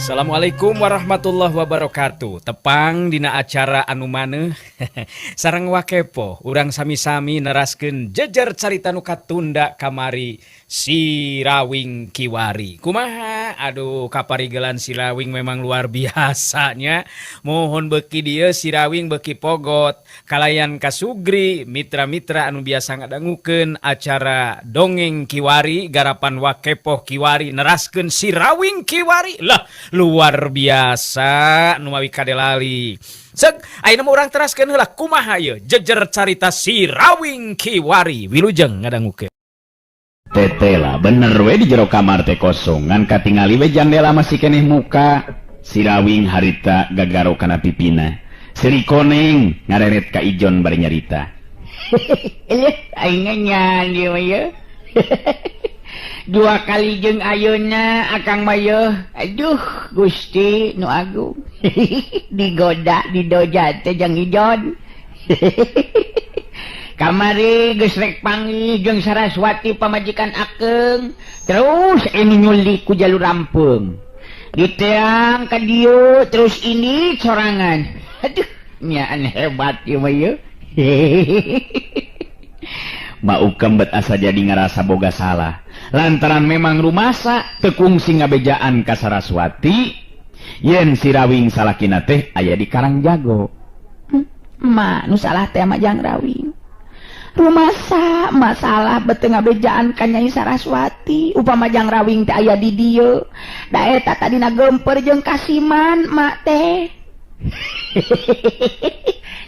Assalamualaikum warahmatullahi wabarakatuh. Tepang dina acara anu maneh sareng Wakepoh, urang sami-sami neraskeun jejer carita nu katunda kamari, Sirawing Kiwari. Kumaha? Aduh, kaparigelan Sirawing memang luar biasanya. Mohon beki dieu Sirawing beki pogot kalayan kasugri mitra-mitra anu biasa ngadangukeun acara Dongeng Kiwari garapan Wakepoh Kiwari, neraskeun Sirawing Kiwari lah, luar biasa nu mawi kadelali. Seg, ayeuna mah urang teraskeun heula kumaha ieu jejer carita Sirawing Kiwari. Wilujeng ngadangukeun. Tetela bener we di jero kamar teh kosong, ngan katingali we jandela masih keneh muka. Sirawing harita gagaro kana pipina. Seri koneng ngareret ka Ijon bari nyarita. Aing nyan ieu mah ye. Dua kali jeung ayeuna akang mah ye. Aduh, Gusti nu agung. Digoda didoja teh jeung Ijon. Kamari geus rek panggih jeung Saraswati pamajikan akeng, terus ini nyulik ku jalur rampeung. Diteang ka dieu terus ini sorangan. Aduh, nyaan hebat ieu mah ye. Ma Ukem bet asa jadi ngarasa boga salah. Lantaran memang rumasa teu kungsi ngabejaan ka Saraswati yen Sirawing salakina teh aya di Karang Jago. Ma, nu salah teh mah Jang Rawing. Rumasa masalah bete ngabejaan ka Nyai Saraswati, upama Jang Rawing teh aya di dieu. Da eta tadina gemper jeung Kasiman mak teh.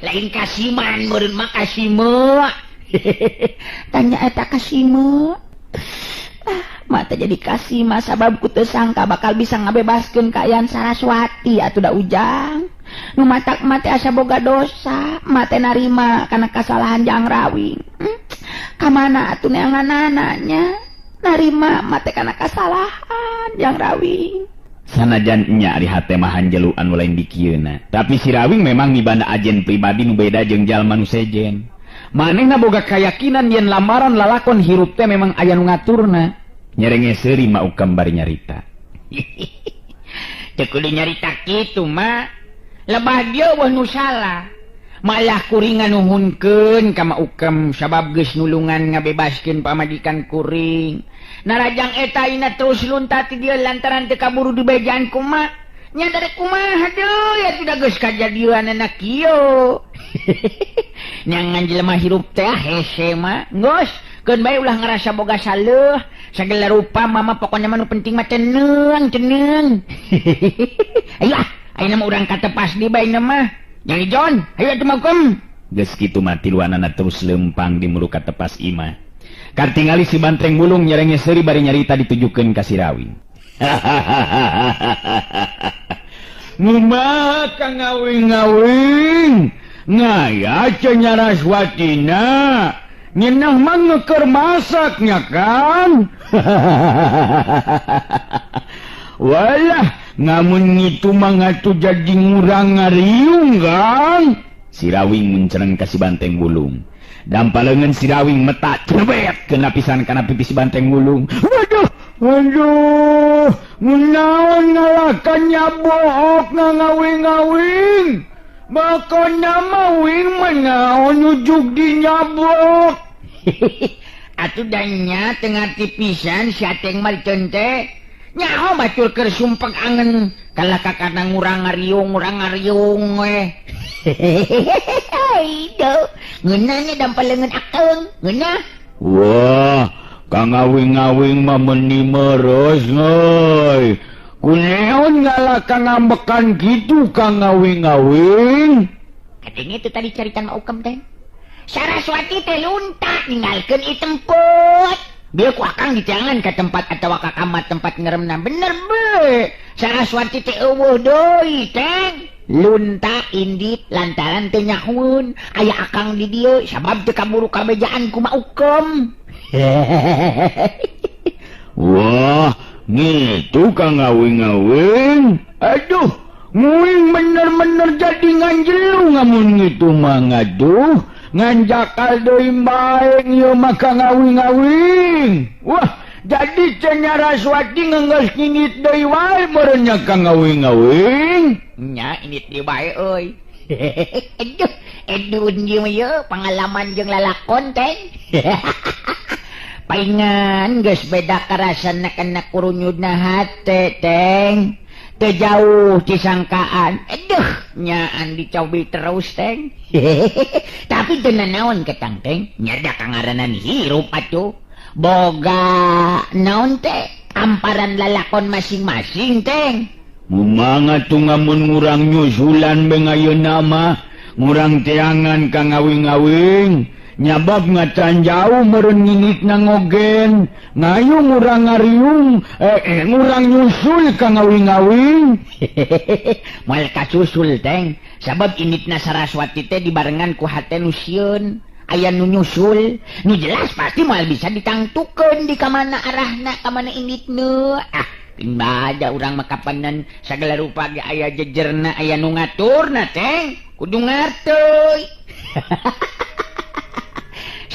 Lain Kasiman meureun mah Kasime. Tanya eta Kasime. Ah, mak teh jadi Kasima sabab ku teu sangka bakal bisa ngabebaskeun kaayaan Saraswati atuh da Ujang. Nu matak mate asa boga dosa, mate narima kana kasalahan Jang Rawing. Kamana atuh neanganana nya? Narima mate kana kasalahan Jang Rawing. Sanajan nya ari hate mah hanjelu anu lain dikieuna. Tapi si Rawing memang mibanda ajen pribadi nu beda jeung jalma nu sejen. Manehna boga kayakinan yen lamaran lalakon hirup teh memang aya nu ngaturna. Nyerenge seuri Ma Ukem bari nyarita. Teu kudu nyarita kitu mah. Lebah dia wah nu salah. Malah kuring nganuhunkeun ka Ma Ukem sabab geus nulungan ngabebaskeun pamajikan kuring. Narajang eta ina terus lunta ti dieu lantaran teu kaburu dibejaan ku mak. Nya dari kumaha deui atuh da geus kajadianana kieu. Nyangan jelema hirup teh hese mah. Geus, keun bae ulah ngarasa boga saleuh. Sagala rupa mama pokona mah nu penting mah teneng, teneng. Ayo ah, ayeuna mah urang katepas di bae mah. Jang Ijon, ayo atuh Ma Ukem. Geus kitu mah tiluanana terus lempang di mulu katepas imah. Katingali si Banteng Wulung nyerenge seuri bari nyarita ditujukeun ka si Rawing. Ngumaha ka ngawing-ngawing? Ngaya Nyaraswatina. Nyenah mah ngeker masaknya kan? Walah, ngamun ngitu mah ngatu jadi ngurang ngariung kan? Si Rawing muncereng ka si Banteng Wulung. Dampa leungeun si Rawing metak crebet kena pisan kana pipi si Banteng Wulung. Waduh, waduh, ngunaon ngalakan nyabook ngawing-ngawing. Makanya mawing menaon ujuk di nyabok. Atuh danya tengah pisan si Ateng mah teh. Nyaho batur keur sumpek angen kalah ka kana ngurang ngariung ngurang ngariung we. Aduh, ngeunahnya dampal leungeun akeng, ngeunah. Wah, kang ngawing-ngawing mah meuni meres euy. Kuneon ngalakan ngambekan gitu kang ngawing-ngawing. Katanya itu tadi caritan Ma Ukem teh. Saraswati teh lunta ninggalkeun ieu tempat. Bieu ku akang dijangan ke tempat atau ka kamar tempat ngeremna bener be. Saraswati teh eueuh deui teh. Lunta indit lantaran teu nyahueun aya akang di dieu sabab teu kaburu kabejaan ku Ma Ukem. Wah, ngitu kang ngawing-ngawing. Aduh, nguing bener-bener jadi nganjelu ngamun ngitu mah ngaduh. Nganjakal deui bae ieu mah kang ngawing-ngawing. Wah, Jadi Saraswati ngeunggeus ngingit deui wae meureun nya Kang Awing-awing. Nya init deui bae euy. Aduh, edun ieu mah pengalaman jeung lalakon teh. Paingan geus beda karasana kana kurunyudna hate teng. Teu jauh disangkaan. Aduh, nyaan dicobi terus teng. Tapi teu nanaon ketang teng, nya da kangaranan hirup atuh. Boga naon teh amparan lalakon masing-masing teng. Mumanga tuh ngamun ngurang nyusulan beng ayeuna mah ngurang teangan ka ngawing-awing nyabab ngacan jauh meureun ngingitna ngogen ngayu ngurang ngariung ngurang nyusul ka ngawing-awing. Moal kasusul teng sabab initna Saraswati teh dibarengan ku hate nu sieun. Aya nu nyusul, nu jelas pasti moal bisa ditangtukeun di kamana arahna, kamana inditna. Ah, timbada urang mah kapanan sagala rupa ge aya jejerna, aya nu ngaturna teh, kudu ngarteuy.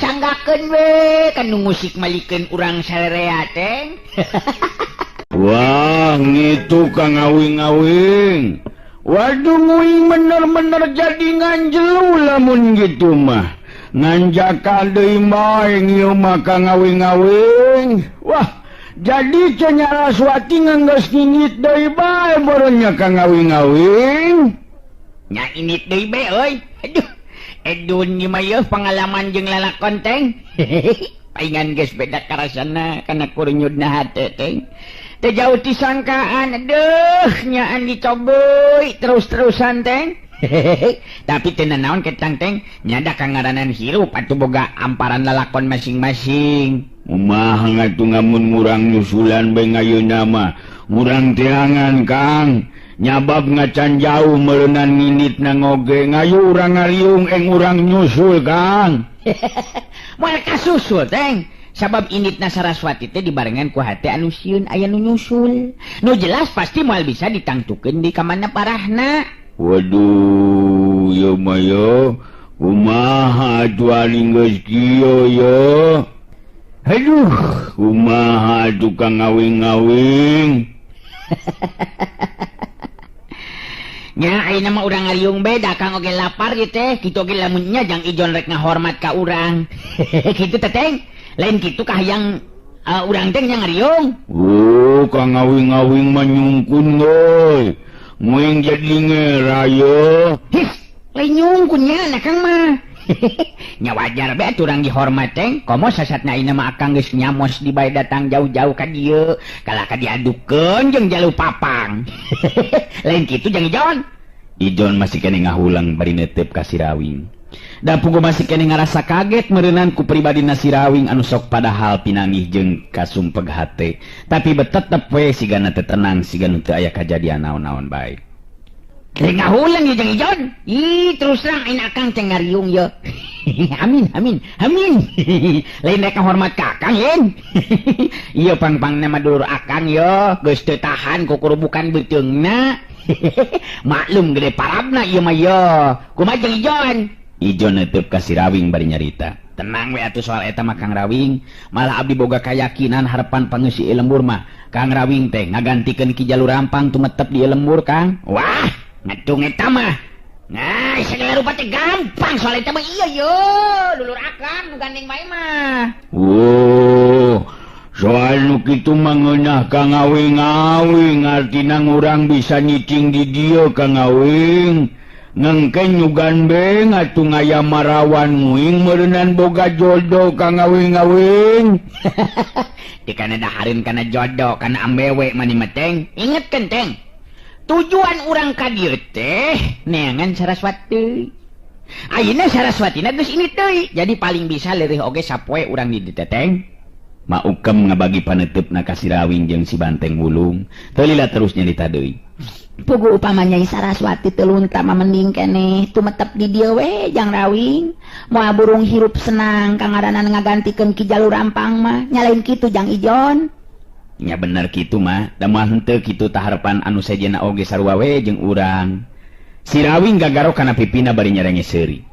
Sanggakeun we kan nu musik malikeun urang sarerea teh. Wah, ngitu ka ngawing-awing. Waduh nguing bener-bener jadi nganjelu lamun gitu mah. Nganjaka deui bae ieu mah ka ngawing-awing. Wah, jadi Saraswati ngeunggeus ngingit deui bae meureun nya ka ngawing-awing. Nya init deui bae euy. Aduh, edun ieu mah yeuh pengalaman jeung lalakon teng. Paingan geus beda karasana kana kurunyudna hate teng. Teu jauh disangkaan, aduh nyaan dicobi terus-terusan teng. Tapi teu nanaon ketang teng, nya da kangaranan hirup atuh boga amparan lalakon masing-masing. Kumaha atuh ngamun ngurang nyusulan bae ayeuna mah, ngurang teangan Kang. Nyabab ngacan jauh meureunan nginditna ngoge, ngayu urang ngariung eng urang nyusul Kang. Moal kasusul teng. Sabab inditna Saraswati teh dibarengan ku hate anu sieun aya nu nyusul. Nu jelas pasti moal bisa ditangtukeun di kamana parahna. Waduh, ieu mah ye, kumaha atuh ari geus kieu ye. Aduh, kumaha atuh Kang ngawing-ngawing. Nya ayeuna mah urang ngariung bae da Kang oge lapar ieu teh, kitu oge lamun nya jang Ijon rek ngahormat ka urang. Kitu teh teng. Lain kitu kahayang urang teh nya ngariung. Oh, Kang ngawing-ngawing mah nyungkun euy. Nguing jadi ngera ye. His, lain nyungkun nya na Kang mah. Nya wajar bae atuh urang dihormat teh. Komo sasatna ayeuna mah akang geus nyamos di bae datang jauh-jauh ka dieu. Kalah ka diadukeun jeung jalu papang. Lain kitu jang Ijon. Ijon masih keneh ngahulang bari neuteup ka si Rawing. Da puguh masih keneh ngarasa kaget meureunan ku pribadina si Rawing anu sok padahal pinanggih jeung kasumpeg hate. Tapi betetep we sigana teu tenang siga nu teu aya kajadian naon-naon bae. Rek ngahulang ye jeung Ijon. Ih, terus terang aing akang teh ngariung ye. Amin, amin, amin. Lain rek ngahormat ka akang yen. Ieu pang-pangna mah dulur akang ye, geus teu tahan ku kurubukan beuteungna. Maklum gede parabna ieu mah ye. Kumaha jeung Ijon? Ijon neuteub ka si Rawing bari nyarita. Tenang we atuh soal eta mah Kang Rawing, malah abdi boga kayakinan harapan pangeusi lembur mah Kang Rawing teh ngagantikeun Ki Jalur Rampang tumetep di lembur Kang. Wah, ngatung eta mah. Nah, segala rupa teh gampang soal eta mah iya yo, dulur akang nu gandeng bae mah. Oh, soal nu kitu mah ngeunah Kang Awing-awing artina urang bisa nyicing di dieu Kang Awing. Ngengken nyugan beng atuh ngaya marawan nguing meureunan boga jodoh Kang Awing-awing. Di kana dahareun kana jodoh kana ambewe mani mah teng. Ingetkeun teng. Tujuan urang ka dieu teh neangan Saraswati. Ayeuna Saraswatina geus ini deui. Jadi paling bisa leureih oge sapoe urang di dieu teh teng. Ma Ukem ngabagi paneuteup ka si Rawing jeung si Banteng Wulung. Teu lila terus nyarita deui. Pugu upamanya Saraswati teu lunta mah mending keneh tumetep di dieu we jang Rawing. Moal burung hirup senang kangaranan ngagantikeun Ki Jalur Rampang mah nya lain kitu jang Ijon. Nya bener kitu mah, da moal henteu kitu taharepan anu sejenna oge sarua we jeung urang. Si Rawing gagaro kana pipina bari nyerenge seuri.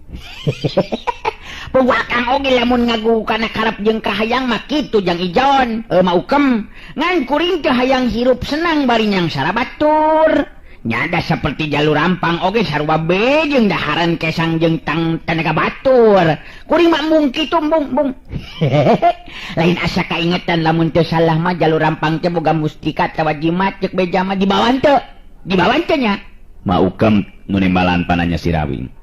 Puwakang oge lamun ngagu kana karep jeung kahayang mah kitu Jang Ijon, maukem. Ngan kuring teu hayang hirup senang bari nyangsara batur. Nyada seperti jalur rampang oge sarua be jeung daharan kesang jeung tang tanaga batur. Kuring mah embung kitu embung embung. Lain asa kaingetan lamun teu salah mah jalur rampang teh boga mustika atawa jimat ceuk beja mah dibawa teu. Dibawa teu nya. Maukem nu nembalan pananya si Rawing.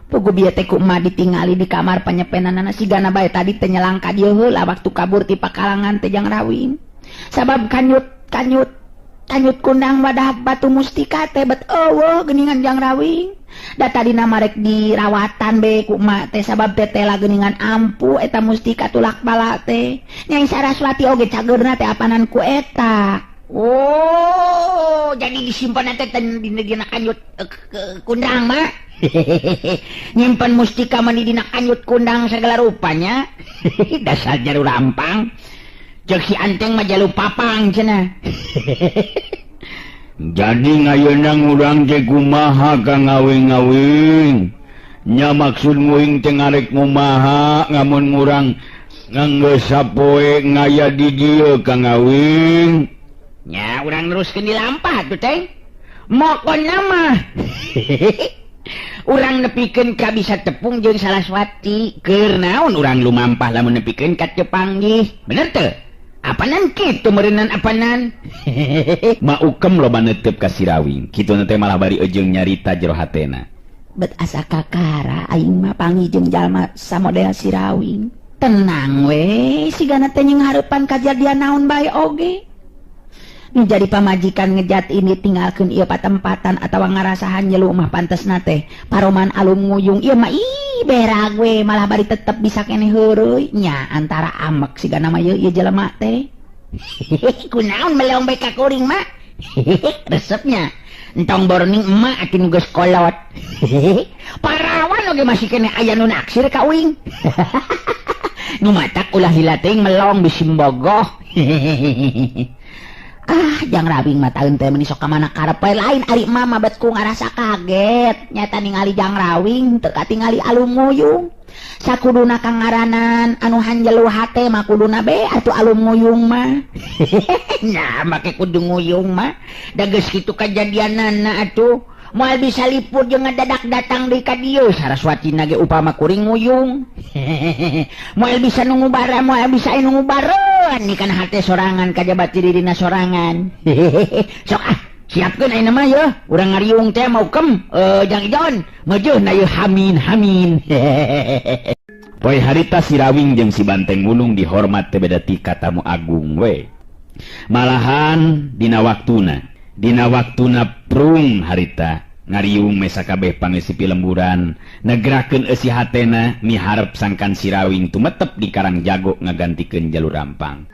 Pugu bieu teh ku emak ditingali di kamar panyepenanana sigana bae tadi teh nyelang ka dieu heula waktu kabur ti pakalangan teh Jang Rawing. Sabab kanyut kanyut kanyut kundang wadah batu mustika teh bet eueuh geuningan Jang Rawing. Da tadina marek dirawatan be ku emak teh sabab teh tela geuningan ampuh eta mustika tulak bala teh. Nyai Saraswati oge cageurna teh apanan ku eta. Oh, jadi disimpan teh dina kanyut kundang mah. Nyimpan mustika mah dina kanyut kundang segala rupanya. Dasar jaru rampang. Ceuk si Anteng mah jalu papang cenah. Jadi ngayeuna urang teh kumaha ka ngawing-ngawing. Nya maksud nguing teh ngarek kumaha ngamun urang nganggeus sapoe ngaya di dieu ka ngawing. Nya urang neruskeun dilampah tuh teh. Mokona mah. Urang nepikeun ka bisa tepung jeung Saraswati. Keur naon urang lumampah lamun nepikeun ka teu panggih. Bener teu? Apanan kitu meureunnan apanan? Maukem loba neuteup ka si Rawing. Kituna teh malah bari eujeung nyarita jero hatena. Bet asa kakara aing mah panggih jeung jalma samodel si Rawing. Tenang we, sigana teh nying hareupan kajadian naon bae oge. Nu jadi pamajikan ngejat ini tinggalkeun ieu patempatan atawa ngarasahan jelu mah pantesna teh paroman alum nguyung ieu mah ih berag we malah bari tetep bisa keneh heureuy nya antara amek sigana mah ieu jelema teh. Kunaon melong bae ka kuring mah. Resepnya entong borning emak atuh nu geus kolot. Parawan oge masih keneh aya nu naksir ka uing. Nu matak ulah lila teuing melong bisi bogoh. Ah, Jang Rawing mah taeun teh meuni sok ka mana karep we lain ari mama bet ku ngarasa kaget nyata ningali Jang Rawing teu katingali alum nguyung. Sakuduna kangaranan anu hanjelu hate mah kuduna be atuh alum nguyung mah. Nah, make kudu nguyung mah. Da geus kitu kajadianana atuh. Moal bisa lipur jeung ngadadak datang deui ka dieu Saraswati na ge upama kuring nguyung. Moal bisa nu ngubara, moal bisa nu ngubareun ni kana hate sorangan kajaba ti dirina sorangan. Sok ah, siapkeun ayeuna mah yeuh, urang ngariung teh maukem Jang Ijon, meujeuna yeuh hamin hamin. Poe harita si Rawing jeung si Banteng Wulung dihormat teh beda ti ka tamu agung we. Malahan dina waktuna prung harita ngariung mesa kabeh pangeusi lemburan negrakeun eusi hatena miharep sangkan si Rawing tumetep di Karang Jago ngagantikeun jalur rampang.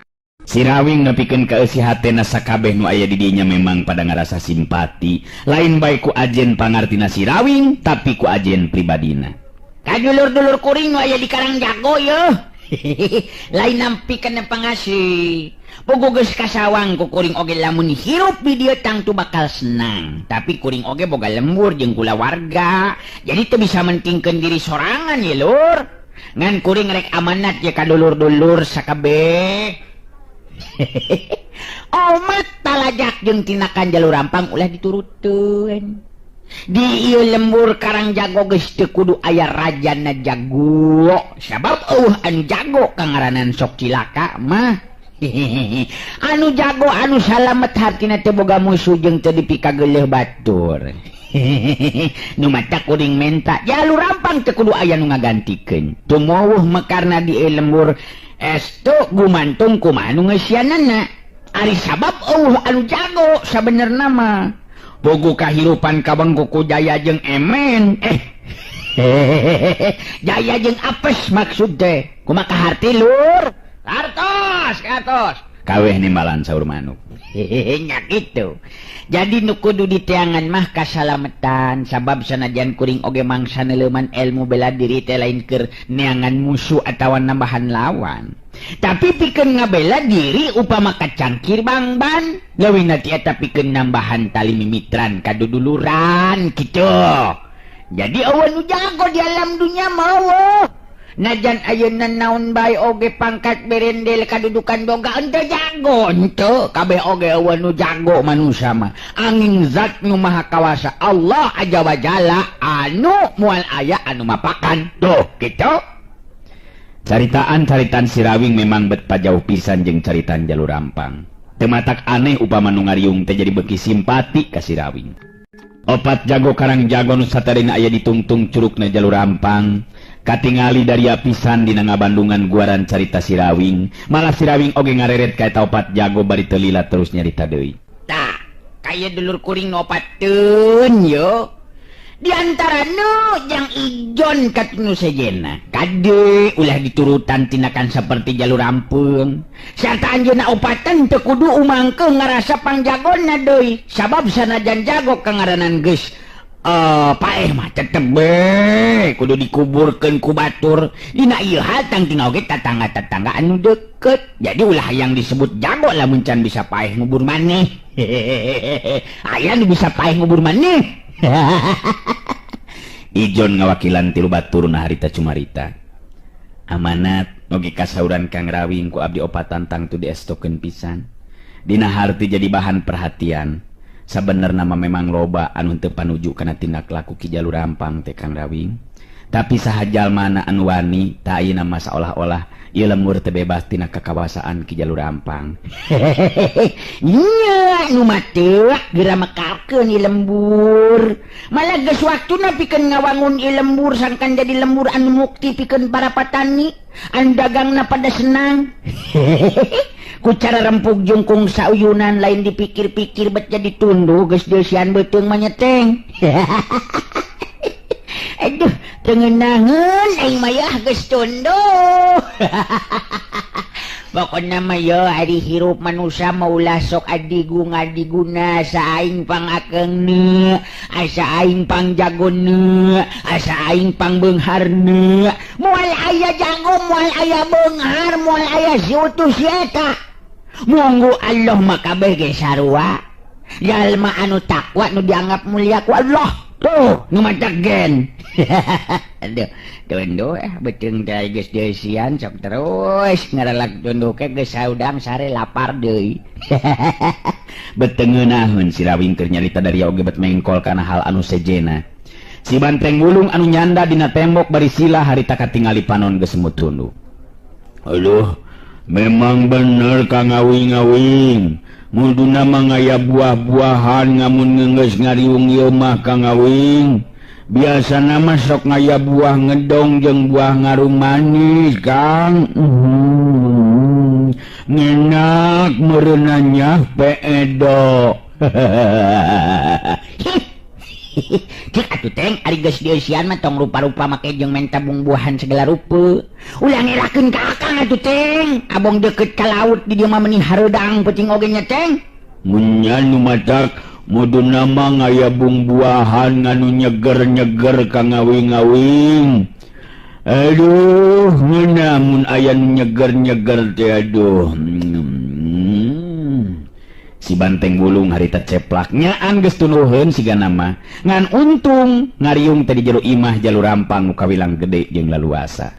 Si Rawing nepikeun ka eusi hatena sakabeh nu aya di dinya memang pada ngarasa simpati lain bae ku ajen pangartina si Rawing tapi ku ajen pribadina. Kadulur-dulur kuring nu aya di Karang Jago yeuh. Lain nampikeun pangasih. Pugu geus kasawang ku kuring oge lamun hirup di dieu tangtu bakal senang. Tapi kuring oge boga lembur jeung kulawarga. Jadi teu bisa mentingkeun diri sorangan ye lur. Ngan kuring rek amanat ye ka dulur-dulur sakabeh. Omat talajak jeung tinakan jalur rampang ulah dituruteun. Di ieu lembur Karang Jago geus teu kudu aya rajana jago. Sabab eueuh anu jago kangaranan sok cilaka mah. Anu jago anu salamet hartina teu boga musuh jeung teu dipikageuleuh batur. Nu mata kuring menta jalur rampang teu kudu aya nu ngagantikeun. Tumowuh mekarna di lembur estu gumantung kumaha nu ngeusianana. Ari sabab eueuh anu jago sabenerna mah. Bogo kahirupan kabengku ku Jaya jeung Emen. Jaya jeung Apes maksud teh. Kumaha kaharti lur? Kartos, kartos. Kaweh nimbalan saur manuk. Nya kitu. Jadi nu kudu diteangan mah kasalametan sabab sanajan kuring oge mangsa neuleuman ilmu bela diri teh lain keur neangan musuh atawa nambahan lawan. Tapi pikeun ngabela diri upama kacangkir bangban, leuwihna ti eta pikeun nambahan tali mimitran kaduduluran kitu. Jadi eueuh nu jago di alam dunya mah eueuh. Najan ayeuna naon bae oge pangkat berendel kadudukan boga henteu jago henteu kabeh oge eueuh nu jago manusia mah. Angin zat nu maha kawasa Allah aja wa jalla anu moal aya anu mapakan. Tuh kitu. Caritaan-caritaan Sirawing memang bet pajauh pisan jeung caritaan Jalur Rampang. Teu matak aneh upama nu ngariung teh jadi beuki simpati ka Sirawing. Opat jago karang jago nu saterina aya ditungtung curugna Jalur Rampang. Katingali dari apisan dina ngabandungan guaran carita Sirawing, malah Sirawing oge ngareret ka eta opat jago bari teu lila terus nyarita deui. Tah, kaya dulur kuring nu opateun yo. Di antara nu jang ijon katunu sejena. Kade ulah diturutan tindakan seperti Jalur Rampung. Sarta anjeunna opatan teu kudu umangkeung ngarasa pangjagonna deui. Sabab sanajan jago kangaranan geus paeh mah tetep be kudu dikuburkeun ku batur. Dina ieu hal tangtuna oge tatangga-tatangga anu deukeut. Jadi ulah yang disebut jago lamun can bisa paeh ngubur maneh. Aya nu bisa paeh ngubur maneh. Ijon ngawakilan tilu baturna harita cumarita. Amanat oge kasauran Kang Rawing ku abdi opatan tangtu diestokeun pisan. Dina harti jadi bahan perhatian. Sabenerna mah memang loba anu teu panuju kana tindak laku Ki Jalur Rampang teh Kang Rawing. Tapi saha jalmana anu wani ta ayeuna mah saolah-olah ieu lembur teu bebas tina kakawasaan Ki Jalur Rampang. Nya nu mah teu geura mekarkeun ieu lembur. Malah geus waktuna pikeun ngawangun ieu lembur sangkan jadi lembur anu mukti pikeun para patani, anu dagangna pada senang. Ku cara rempug jungkung sauyunan lain dipikir-pikir bet jadi tunduh geus deusian beuteung mah nyeteng. Aduh, teu ngeunaheun aing mah yah geus tunduh. Pokona mah yo ari hirup manusia mah ulah sok adigu ngadiguna asa aing pangakeungna, asa aing pangjagonna, asa aing pangbeungharna. Moal aya jago, moal aya beunghar, moal aya si utuh si eta. Munggu Allah mah kabeh ge sarua. Jalma anu takwa nu dianggap mulia ku Allah. Tuh, nu matak gen. Aduh, tunduh beuteung teh geus deusian sok terus ngarelak tunduh ke geus saudang sare lapar deui. Beuteung ngeunaheun Sirawing keur nyarita dari oge bet mengkol kana hal anu sejena. Si banteng wulung anu nyanda dina tembok bari sila harita katingali panon geus semut tunduh. Aduh, memang bener Kang Awing-awing. Muduna mah ngaya buah-buahan ngamun ngeungeus ngariung ieu mah Kang Awing. Biasana mah sok ngaya buah ngedong jeung buah ngarum manis Kang. Ngenak meureunanya peedo. Cik atuh teng ari geus dieusian mah tong rupa-rupa make jeung menta bungbuahan segala rupa. Ulah ngerakeun ka akang atuh teng. Abong deukeut ka laut di dieu mah meuni hareudang peuting oge nya teng. Munya nu matak muduna mah ngaya bungbuahan nganu nyeger-nyeger ka ngawing-awing. Aduh, ngeunah mun aya nu nyeger-nyeger teh aduh. Si banteng wulung harita ceplak nyaan geus tunuheun sigana mah. Ngan untung ngariung teh di jero imah Jalur Rampang nu kawilang gede jeung laluasa.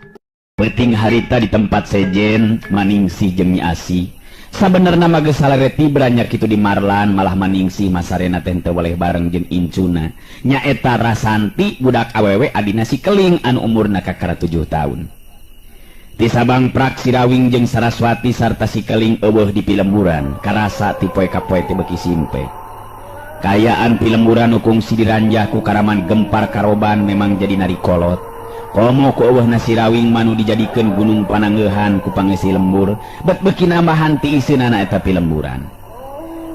Peuting harita di tempat sejen Maningsih jeung Nyi Asih. Sabenerna mah geus salare tibra nya kitu di Marlan malah Maningsih masarena teh teu weleh bareng jeung incuna. Nyaeta Rasanti budak awewe adina si Keling anu umurna kakara 7 tahun. Ti Sabang prak Sirawing jeung Saraswati sarta si Keling eueuh di pilemburan karasa ti poe ka poe teh beuki simpe. Kaayaan pilemburan nu kungsi diranjah ku karaman gempar karoban memang jadi narikolot. Komo ku eueuhna Sirawing manu dijadikeun gunung panangeuhan ku pangeusi lembur, bet beuki nambahan ti iseunana eta pilemburan.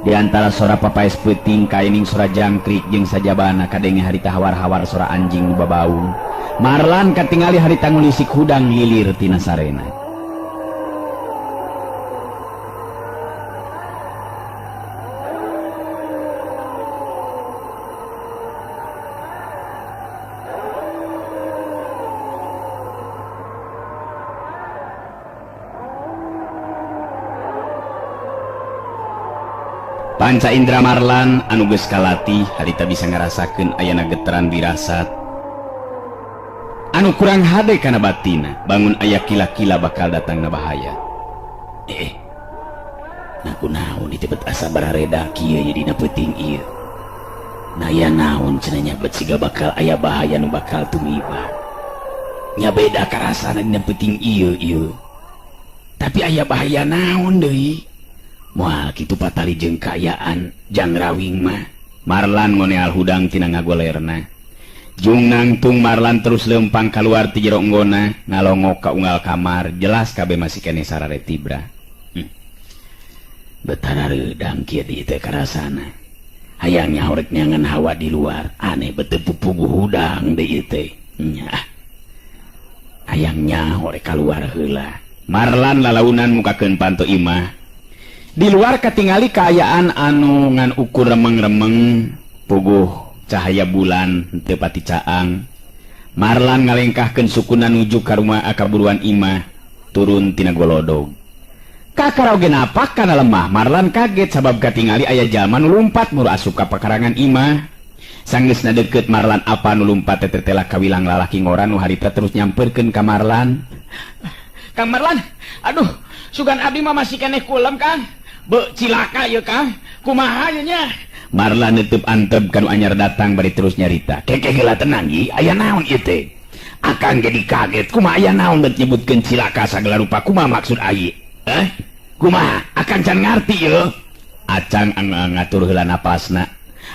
Di antara sora papaes peuting kaining sora jangkrik jeung sajabana kadenge harita hawar-hawar sora anjing nu babaung. Marlan katingali harita ngulisik hudang lilir tina sarena. Panca Indra Marlan anu geus kalatih harita bisa ngarasakeun ayana getaran wirasat. Anu kurang hade kana batina, bangun aya kila-kila bakal datang na bahaya. Nah kunaon ieu bet asa barareda kieu ye dina peuting ieu. Nah ya naon cenah nya bet siga bakal aya bahaya nu bakal tumiba. Nya beda karasana dina peuting ieu ieu. Tapi aya bahaya naon deui? Moal kitu patali jeung kaayaan Jang Rawing mah. Marlan ngoneal hudang tina ngagolerna. Jung nangtung Marlan terus lempang keluar ti jero enggona, ngalongok ka unggal kamar, jelas kabeh masih keneh sarare tibra. Betara reudang kieu di teh karasana. Hayang nyahorek nyangan hawa di luar, aneh bete pupugu hudang deui teh. Nya. Hayang nyahorek kaluar heula. Marlan lalaunan mukakeun panto imah. Di luar katingali kaayaan anu ngan ukur remeng-remeng, puguh cahaya bulan teu pati caang. Marlan ngalengkahkeun sukuna nuju ka rumah kaburuan imah, turun tina golodog. Kakara oge napak kana lemah, Marlan kaget sabab katingali aya jalma nu lumpat muru asup ka pakarangan imah. Sanggeusna deukeut Marlan apa nu lumpat teh tetela kawilang lalaki ngora nu harita terus nyamperkeun ka Marlan. Kang Marlan, aduh, sugan abdi mah masih keneh kulem, Kang. Be cilaka ieu, Kang. Kumaha ieu nya? Marlan neuteub antep kanu anyar datang bari terus nyarita. Keke heula tenang ieu, aya naon ieu teh? Akang jadi kaget, kumaha aya naon bet nyebutkeun cilaka sagala rupa, kumaha maksud ayi? Kumaha? Akang can ngarti ieu. Acang ngatur heula napasna.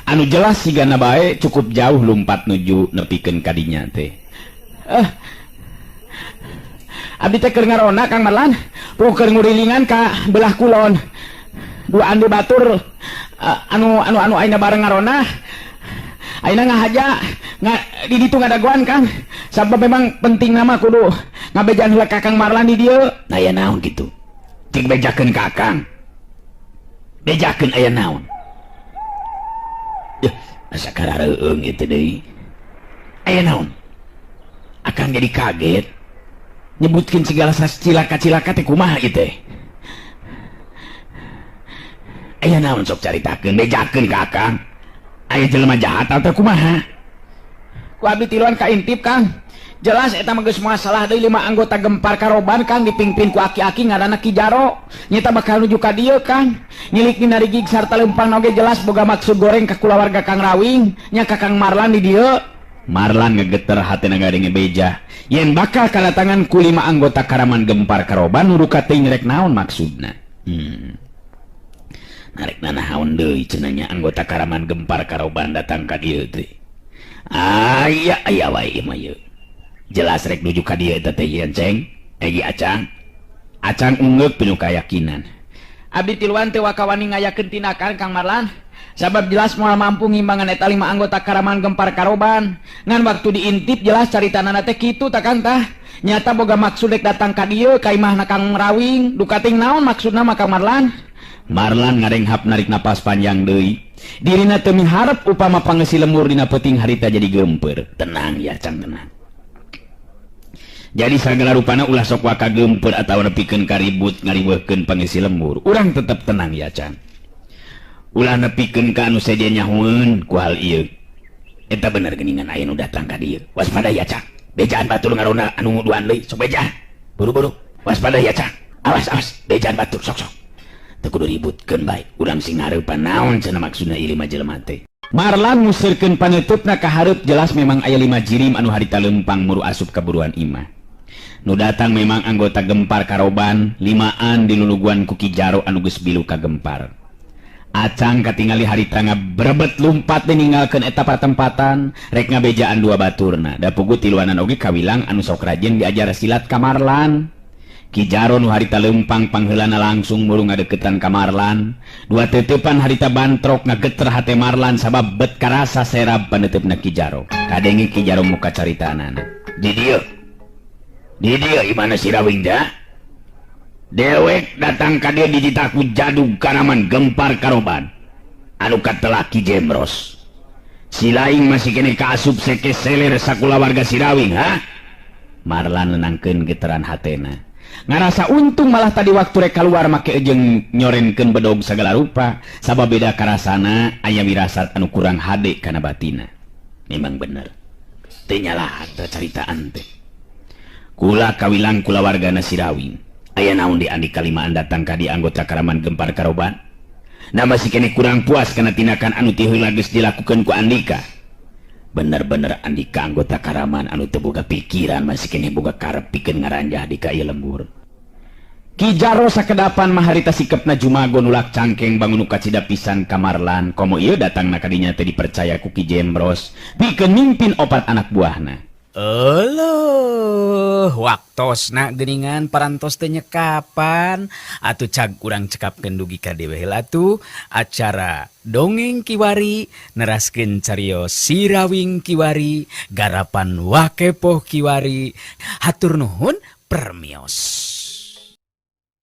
Anu jelas sigana bae cukup jauh lumpat nuju nepikeun ka dinya teh. Abdi teh keur ngarona Kang Marlan, keur ngurilingan ka belah kulon. Dua andi batur anu anu anu ayeuna bareng ngarona. Ayeuna ngahaja di ditu ngadagoan Kang. Sabab memang penting nama kudu ngabejaan heula ka Kang Marlan di dieu. Nah aya naon kitu? Cik bejakeun ka Akang. Bejakeun aya naon? Yeuh, asa karareueung ieu teh deui. Aya naon? Akang jadi kaget. Nyebutkeun segala cilaka-cilaka teh kumaha ieu teh? Aya naon sok caritakeun, bejakeun ka Akang. Aya jelema jahat atau kumaha? Ku abdi tiluan ka intip Kang. Jelas eta mah geus masalah deui 5 anggota Gempar Karoban Kang dipimpin ku aki-aki ngaranna Ki Jaro. Nyata bakal nuju ka dieu Kang. Nyilik dina rigig sarta leumpang oge jelas boga maksud goreng ka kulawarga Kang Rawing, nya ka Kang Marlan di dieu. Marlan ngegeter hatena ngadenge beja. Yen bakal kadatangan ku 5 anggota Karaman Gempar Karoban nu duka teuing rek naon maksudna. Narek nanaon deui cenah nya anggota Karaman Gempar Karoban datang ka dieu teh. Aya aya wae ieu mah ieu. Jelas rek nuju ka dieu eta teh yen ceng. Egi Acang. Acang ungeuk penuh keyakinan. Abdi tiluan teu wakawani ngayakeun tindakan Kang Marlan. Sabab jelas moal mampu ngimbangan eta 5 anggota Karaman Gempar Karoban. Ngan waktu diintip jelas caritanana teh kitu tah Kang tah. Nyata boga maksud rek datang ka dieu ka imahna Kang Rawing. Duka ting naon maksudna mah Kang Marlan? Marlan ngarenghap narik napas panjang deui. Dirina teu miharep upama pangeusi lemur dina peuting harita jadi geumpeur. Tenang ya Cang, tenang. Jadi sagala rupana ulah sok waka geumpeur atawa nepikeun ka ribut ngariweuhkeun pangeusi lembur. Urang tetep tenang ya Cang. Ulah nepikeun ka anu sejen nyahueun ku hal ieu. Eta bener geuningan aya nu datang ka dieu. Waspada ya Cang. Bejaan batur ngarona anu duaan deui, sok bejaan. Buru-buru. Waspada ya Cang. Awas awas, bejaan batur sok-sok. Teu kudu ributkeun bae. Urang sing ngareupan naon cenah maksudna ieu 5 jelema teh. Marlan ngusirkeun paneutupna ka hareup jelas memang aya 5 jirim anu harita leumpang muru asup ka buruan imah. Nu datang memang anggota Gempar Karoban, 5an diluluguan ku Ki Jaro anu geus bilu ka Gempar. Acang katingali harita ngabrebet lumpat ninggalkeun eta patempatan, rek ngabejaan dua baturna. Da puguh tiluanan oge kawilang anu sok rajin diajar silat ka Marlan. Ki Jaro nu harita leumpang pangheulana langsung muru ngadeukeutan ka Marlan. Dua teuteupan harita bantrok ngageter hate Marlan sabab bet karasa serab paneuteup Ki Jaro. Kadenge Ki Jaro muka caritanana. Di dieu. Di dieu imana si Rawing da? Dewek datang ka dieu dititaku jadug Karaman Gempar Karoban. Anu katelah Ki Jemros. Si laing masih keneh kaasup seke seler sakulawarga si Rawing, ha? Marlan nenangkeun geteran hatena. Ngarasa untung malah tadi waktu rek keluar make jeung nyorenkeun bedog sagala rupa sabab beda karasana aya wirasat anu kurang hade kana batina. Memang bener. Teu nyalahan teh caritaan teh. Kula kawilang kulawargana Sirawing. Aya naon di Andika limaan datang ka di anggota Karaman Gempar Karoban? Na masih keneh kurang puas kana tindakan anu ti heula geus dilakukeun ku Andika. Bener-bener Andika anggota Karaman anu teu boga pikiran, masih keneh boga karep pikeun ngaranjah di ka ieu lembur. Ki Jaro sakedapan mah harita sikepna Jumago nulak cangkeng bangun nu kacida pisan kamarlan, komo ieu datangna ka dinya teh dipercaya ku Ki Jembros pikeun mimpin opat anak buahna. Euleuh, waktosna geuningan parantos teh nyekapan. Atuh cag urang cekapkeun dugi ka dieu heula tuh acara dongeng kiwari neraskeun carios Sirawing kiwari garapan Wakepoh kiwari. Hatur nuhun, permios.